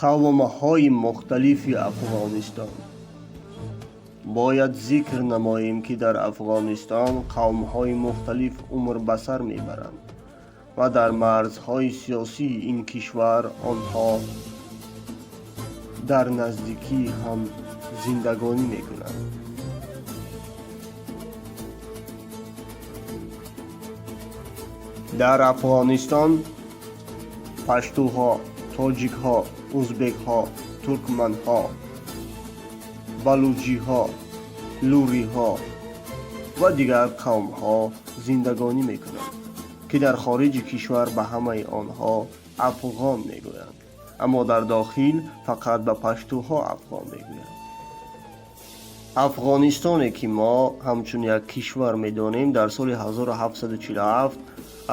Қавмҳои мухталифи Афғонистон. Бояд зикр намоем, ки дар Афғонистон қавмҳои мухталиф умр ба сар мебаранд ва дар марзҳои сиёсии ин кишвар онҳо дар наздикии ҳам зиндагонӣ мекунанд. Дар Афғонистон паштуҳо, тоҷикҳо, узбекҳо, туркманҳо, балуҷиҳо, луриҳо ва дигар қавмҳо зиндагонӣ мекунанд, ки дар хориҷи кишвар ба ҳамаи онҳо афғон мегӯянд, аммо дар дохил фақат ба паштуҳо афғон мегӯянд. Афғонистоне, ки мо ҳамчун як кишвар медонем, дар соли 1747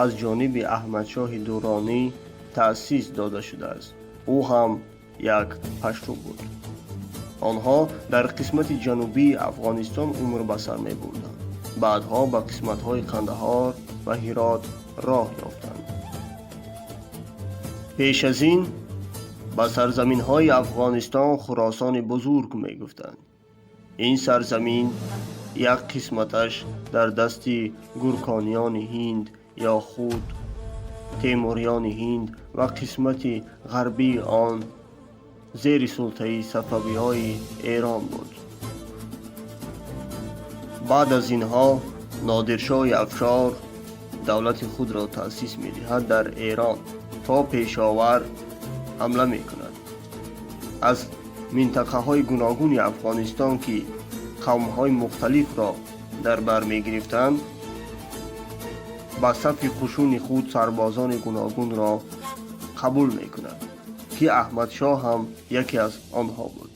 аз ҷониби Аҳмадшоҳи Дуронӣ таъсис дода шудааст. Ӯ ҳам як пашту буд. Онҳо дар қисмати ҷанубии Афғонистон умр ба сар мебурданд. Баъдҳо ба қисматҳои Қандаҳор ва Ҳирот роҳ ёфтанд. Пеш аз ин ба сарзаминҳои Афғонистон Хуросони Бузург мегуфтанд. Ин сарзамин як қисматаш дар дасти гуркониёни ҳинд ё худ темуриёни ҳинд ва қисмати ғарбии он зери султаи сафавиҳои Эрон буд. Баъд аз инҳо Нодиршоҳи Афшор давлати худро таъсис медиҳад дар Эрон, то Пешовар ҳамла мекунад. Аз минтақаҳои гуногуни Афғонистон, ки қавмҳои мухталифро дар бар мегирифтанд, ба сафи қушуни худ сарбозони гуногунро қабул мекунад, ки Аҳмадшоҳ ҳам яке аз онҳо буд.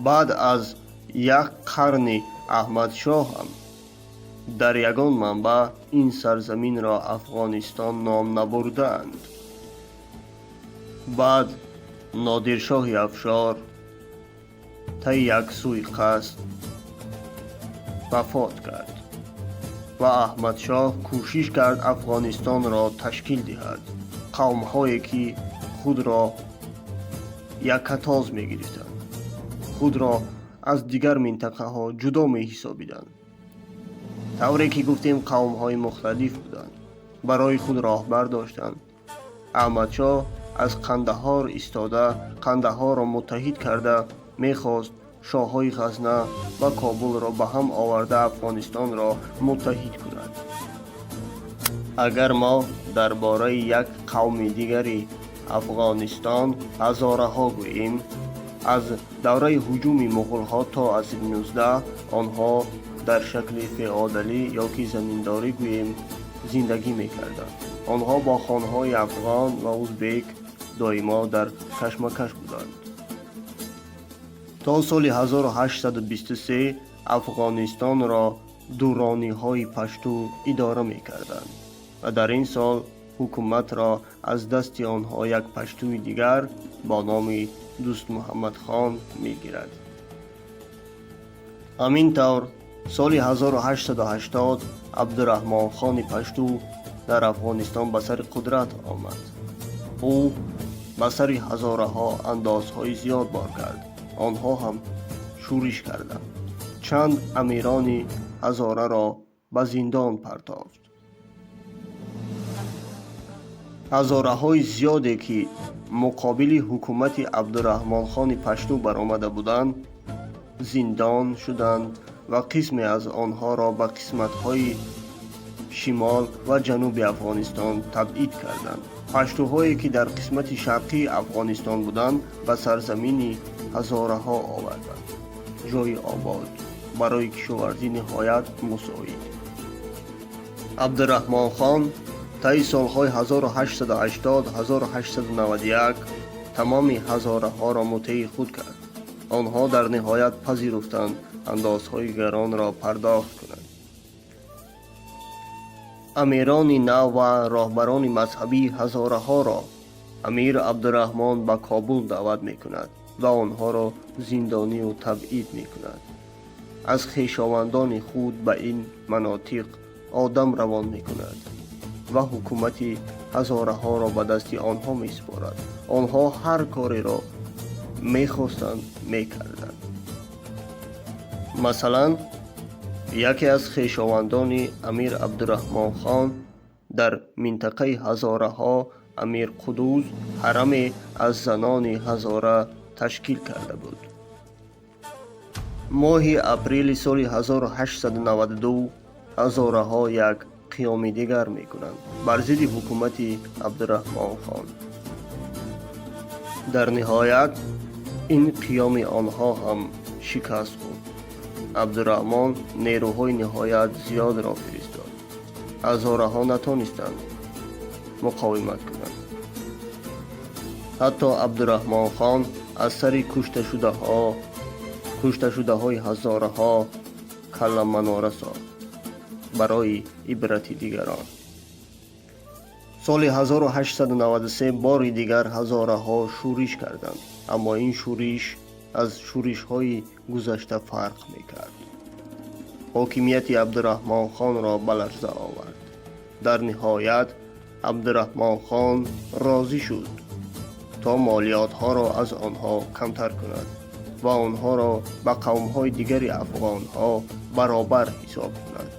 Баъд аз як қарни Аҳмадшоҳ ҳам дар ягон манбаъ ин сарзаминро Афғонистон ном набурдаанд. Баъд Нодиршоҳи Афшор таи як сӯиқасд вафот кард ва Аҳмадшоҳ кӯшиш кард Афғонистонро ташкил диҳад. Қавмҳое, ки худро яккатоз мегирифтанд, худро аз дигар минтақаҳо ҷудо меҳисобиданд. Тавре ки гуфтем, қавмҳои мухталиф буданд, барои худ роҳбар доштанд. Аҳмадшоҳ аз Қандаҳор истода, Қандаҳорро муттаҳид карда мехост шоҳҳои Ғазна ва Кобулро ба ҳам оварда Афғонистонро муттаҳид кунад. Агар мо дар бораи як қавми дигари Афғонистон ҳазораҳо гӯем, аз давраи ҳуҷуми муғулҳо то асри 19 онҳо дар шакли феодалӣ ё ки заминдорӣ гӯем зиндагӣ мекарданд. Онҳо бо хонҳои афғон ва узбек доимо дар кашмакаш буданд. То соли 1823 Афғонистонро дурониҳои пашту идора мекарданд ва дар ин сол ҳукуматро аз дасти онҳо як паштуи дигар бо номи Дӯстмуҳаммадхон мегирад. Ҳамин тавр соли 1880 Абдураҳмонхони пашту дар Афғонистон ба сари қудрат омад. Ӯ ба сари ҳазораҳо андозҳои зиёд бор кард. Онҳо ҳам шӯриш карданд. Чанд амирони ҳазораро ба зиндон партофт. Ҳазораҳои зиёде, ки муқобили ҳукумати Абдураҳмонхони пашту баромада буданд, зиндон шуданд ва қисме аз онҳоро ба қисматҳои шимол ва ҷануби Афғонистон табъид карданд. Паштуҳое, ки дар қисмати шарқии Афғонистон буданд, ба сарзамини ҳазораҳо оварданд. Ҷойи обод барои кишоварзӣ ниҳоят мусоид. Абдураҳмонхон таи солҳои 1880-1891 тамоми ҳазораҳоро мутеи худ кард. Онҳо дар ниҳоят пазируфтанд андозҳои гаронро пардохт кунанд. Амирони нав ва роҳбарони мазҳабии ҳазораҳоро амир Абдураҳмон ба Кобул даъват мекунад ва онҳоро зиндонию табъид мекунад. Аз хешовандони худ ба ин манотиқ одам равон мекунад ва ҳукумати Ҳазораҳоро ба дасти онҳо месупорад. Онҳо ҳар кореро мехостанд, мекарданд. Масалан, яке аз хешовандони Амир Абдураҳмонхон дар минтақаи ҳазораҳо, Амир Қуддус, ҳараме аз занони ҳазора ташкил карда буд. Моҳи апрели соли 1892 ҳазораҳо як қиёми дигар мекунанд бар зидди ҳукумати Абдураҳмонхон. Дар ниҳоят ин қиёми онҳо ҳам шикаст хӯрд. Абдураҳмон нерӯҳои ниҳоят зиёдро фиристод. Ҳазораҳо натонистанд муқовимат кунанд. Ҳатто Абдураҳмонхон аз сари кушташудаҳои ҳазораҳо калламанора сохт барои ибрати дигарон. Соли 1893 бори дигар ҳазораҳо шӯриш карданд, аммо ин шӯриш аз шӯришҳои гузашта фарқ мекард. Ҳокимияти Абдураҳмонхонро ба ларза овард. Дар ниҳоят Абдураҳмонхон розӣ шуд, то молиётҳоро аз онҳо камтар кунад ва онҳоро ба қавмҳои дигари афғонҳо баробар ҳисоб кунад.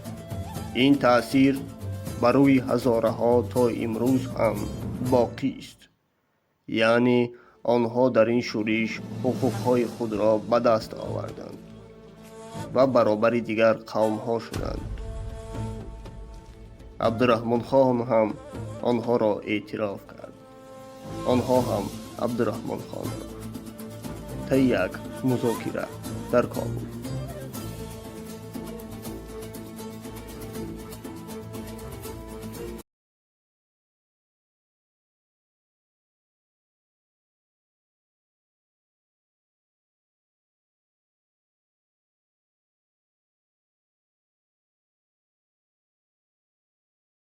Ин таъсир ба рӯи ҳазораҳо то имрӯз ҳам боқист, яъне онҳо дар ин шӯриш ҳуқуқҳои худро ба даст оварданд ва баробари дигар қавмҳо шуданд. Абдураҳмонхон ҳам онҳоро эътироф кард, онҳо ҳам Абдураҳмонхонро, таи як музокира дар Кобул.